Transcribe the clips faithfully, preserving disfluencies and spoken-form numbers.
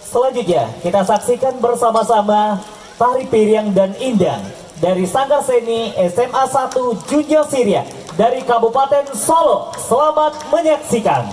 Selanjutnya, kita saksikan bersama-sama tari piriang dan indang dari Sanggar Seni S M A satu Junjung Siriah dari Kabupaten Solok. Selamat menyaksikan.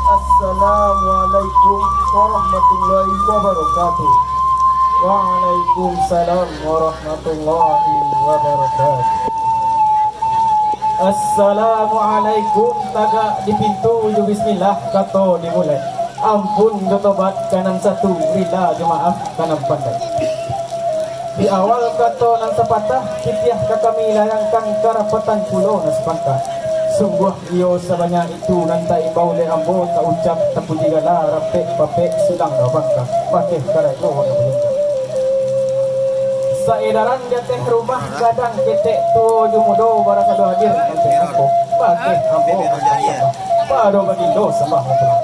Assalamualaikum warahmatullahi wabarakatuh. Waalaikumsalam warahmatullahi wabarakatuh. Assalamualaikum, tagak di pintu jo bismillah, kato dimulai. Ampun jo tobat ka nan satu, rila jo maaf ka nan pandai. Di awal kato nan sapatah, titiah ka kami layangkan karapatan pulo nan sapangka. Sungguah iyo sabanyak itu nan taimbau dek ambo, taucap tapuji gala, rapek papek sulang nan bangka, bakeh karajo nan bajangka. Saedaran di ateh rumah, gadang ketek tuo jo mudo, barasado hadir untuak ambo, bakeh ambo. Pado bagindo sambah nan pulang.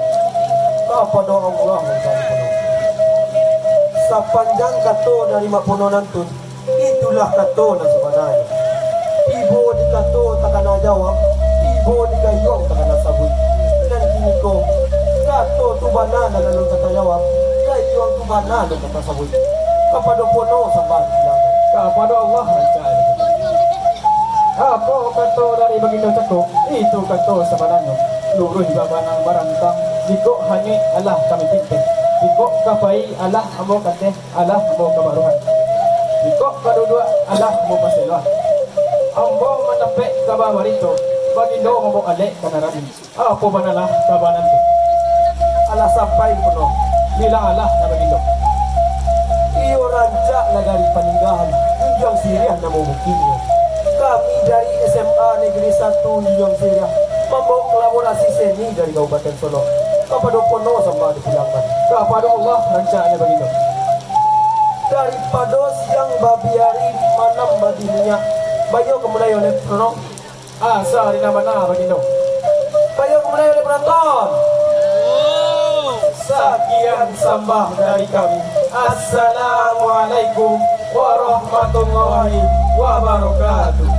Kapado Allah nan satu pulo. Sapanjang kato dari Mak Pono nantun, itulah kato nan sabananyo. Tibo di kato takana jawab, tibo di gayuang takana sabuik. Nan kiniko, kato tu bana nan alun ka tajawab, gayuang tu bana nan ka tasabuik. Kapado Pono sambah nan pulang. Kapado Allah rancak. Apo kato dari Bagindo Cako, itu kato sabananyo. Luruih babanang barantang, jikok hanyuik alah kami tinteh, jikok ka pai alah ambo kateh, alah ambo ka baruhan, jikok ka duduak alah ambo paseloan. Ambo mandapek kaba barito, Bagindo mambao alek ka nan rami. Apo banalah kaba nan tu? Alah sampai di Pono. Bilang alah nan Bagindo. Iyo rancak nagari paninggalan, Junjung Siriah namo bukinnyo. Kami dari S M A Negeri Satu Junjung Siriah mambaok kolaborasi seni dari Kabupaten Solok. Kapado Pono sambah dipulangkan. Kapado Allah rancaknyo Bagindo. Daripado siang babiari, malam babininyak, baiyo ka mulai oleh Pono. Asa ari nan bana, Bagindo. Baiyo ka mulai oleh penonton. Sakian sambah dari kami. Assalamualaikum warahmatullahi wabarakatuh.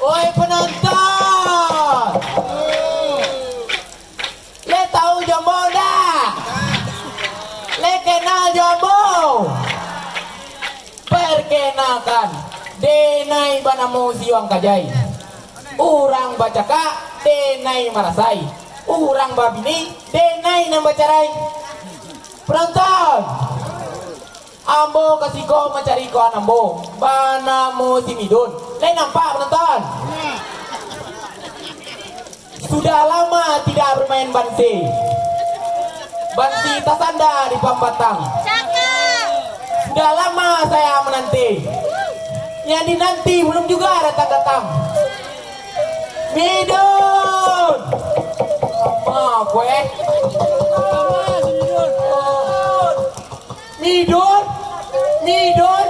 Oi, penonton! Le tahu jo ambo ndak? Le kenal jo ambo? Perkenalkan, denai banamo Siwang Kajai. Urang bacakak, denai marasai. Urang babini, denai nan bacarai. Penonton! Ambo ka siko mancari kawan ambo, banamo si Midun. Lai nampak, penonton? Sudah lama tidak bermain bansi. Bansi tasanda di pambatang. Sudah lama saya menanti. Yang dinanti belum juga datang-datang. Midun! Apa, kueh? Midun, Midun,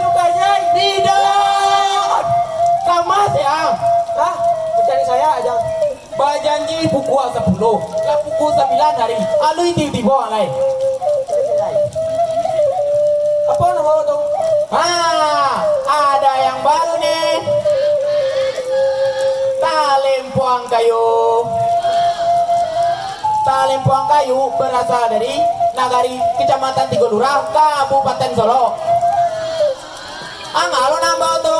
Midun. Kama siang? Hah? Mencari saya, Ajang. Bajanji pukua sapuluah, lah pukua sambilan hari. Alun tibo-tibo lai. Apa namo tu? Ha, ada yang baru ni. Talempuang kayu. Talempuang kayu berasal dari nagari Kecamatan Tigo Lurah, Kabupaten Solok. Ang, alo namo tu?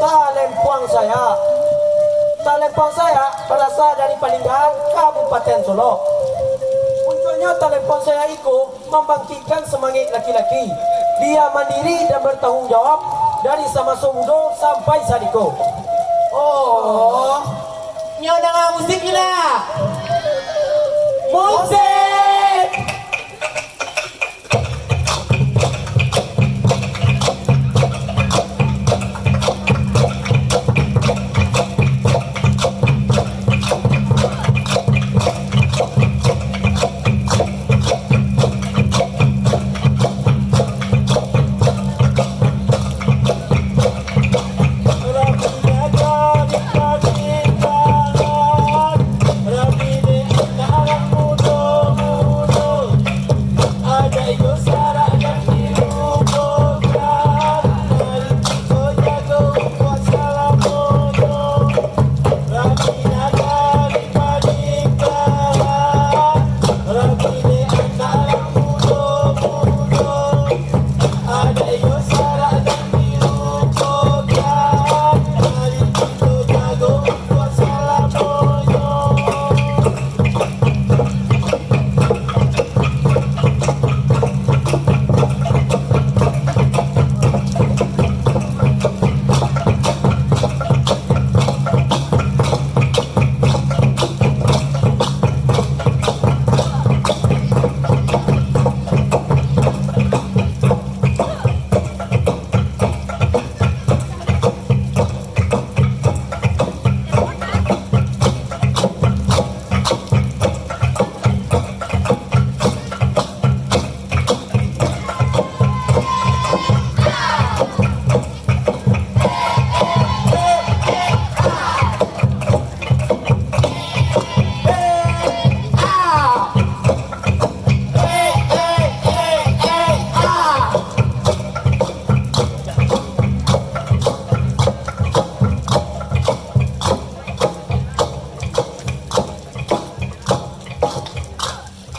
Talempuang Sayak. Talempuang Sayak berasal dari Palinggaan, Kabupaten Solok. Muncuannya Talempuang Sayak iko membangkitkan semangat laki-laki. Dia mandiri dan bertanggung jawab dari samaso mudo sampai sadiko. Oh, nyo danga musik ndak? Musik!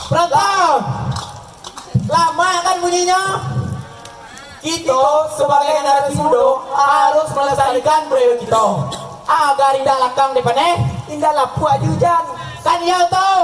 Penonton, lamak kan bunyinyo? Kito sabagai generasi mudo harus melestarikan budaya kito, agar indak lakang dipaneh, indak lapuak diujan. Kan iyo tu?